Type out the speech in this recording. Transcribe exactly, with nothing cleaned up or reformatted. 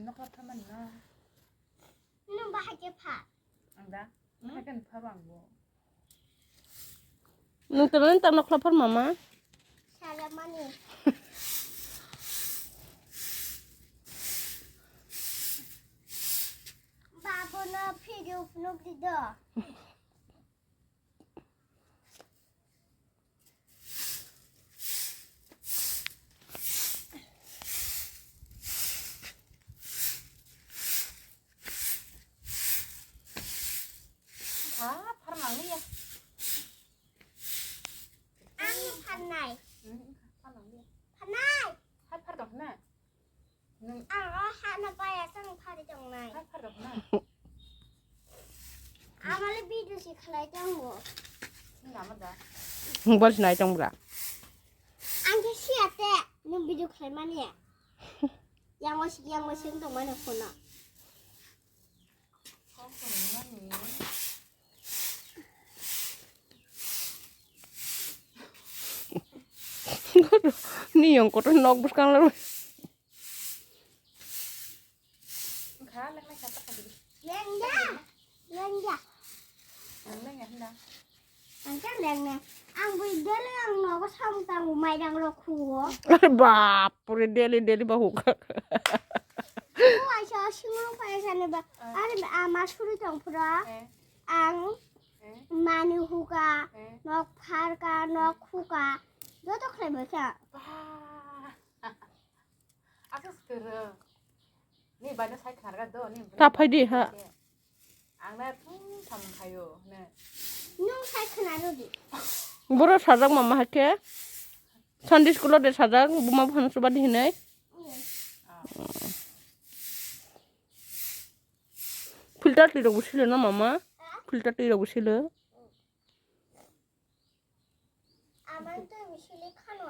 Nokla pha mani no. Nung bahai khe pha. Ang da? Hmm? Hakan pha bang bo. Nung tano ta nokla phar mama? Sara mani. Babu no video phunuk di do. Ah, pharnang liya. Ang pharnai. Hmm, pharnang liya. Pharnai. Hai phar dong na. Nwng ang o hana baya chwng phari tongnai. Hai phar dong na. Amale video si khlai tongo. Nda ma da. Bol sinai tong bra. Ang khe siya te, nwng video khlai mani. Yang o sik, yang o sik tong mani phone. Ni yang kotor nok bwskang laro. Lengya, lengya. Ang kan leng ne. Ang bui dele ang nogo samung tango mairang rok huo. Bap re, dele dele ba huk. Ko aisa singro paisa ne ba. Are ama suri tong pura. Ang mani huka, nok pharka, nok huka. Joto khlai bwsa. Aswk swrwng. Ni bai no sai khnar ga do ni. Ta phai di ha. Ang na thung tham khayo ne. Nung sai khna ro di. Boro sajak mama hakhe. Sunday school o de sajak buma buphano chuba di hinai. Filter twi rok bo silo na mama? Filter twi rok bo silo. Aman to misili khano.